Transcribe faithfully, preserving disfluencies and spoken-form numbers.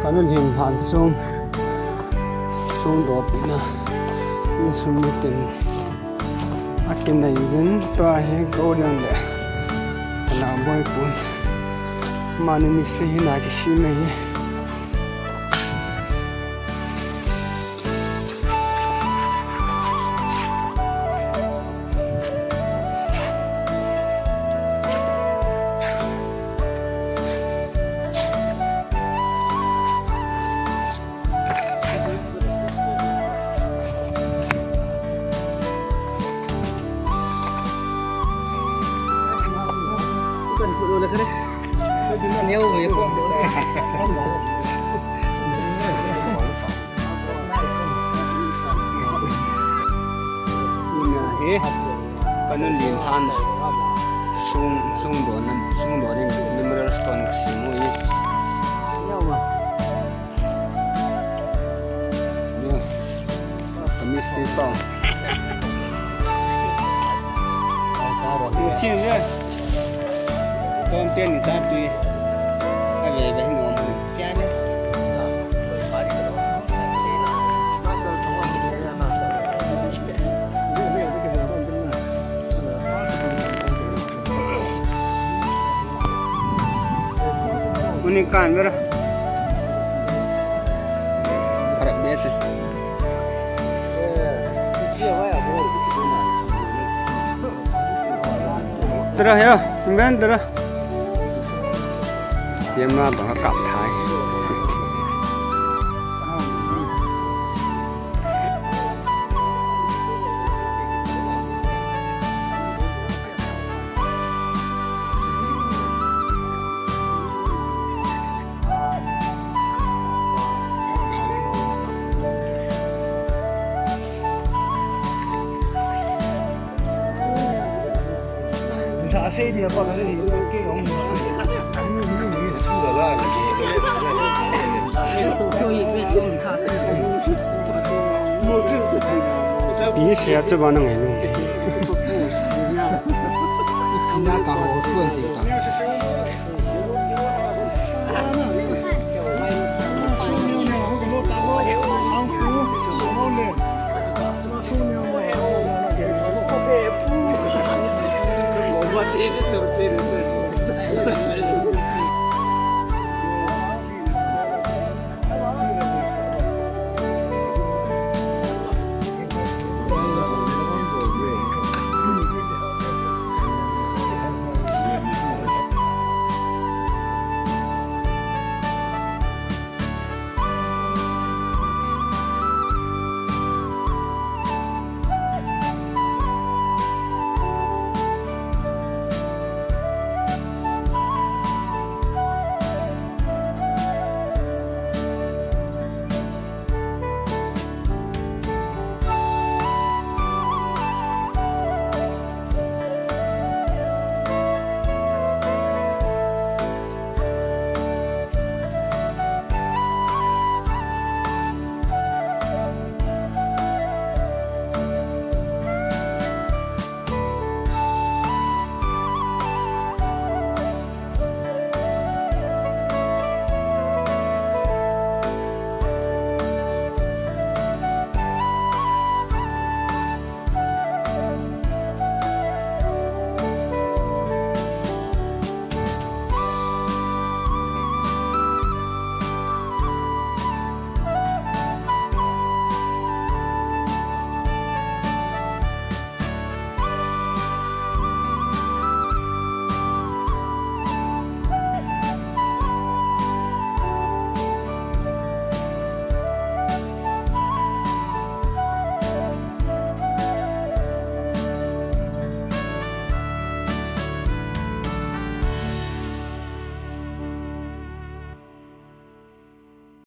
Kanu lin lhan sung, sung dopina, insung mitin akinei jin, tua hi Golden le Naboi pun. Mani mistri hina kisem e. Ina hi, kanu lin lhan sung, sung don, sung don in memorial stone kasem u hi. Ka mistri pa. Kin ye. Chom pen ni ta tui. Ave ve hi mo mo. Kya ne? Uni kan vera. Harap bete. Tera ya, ben tera. Tiam la bang kap thai. Pi sia chu ba nang e.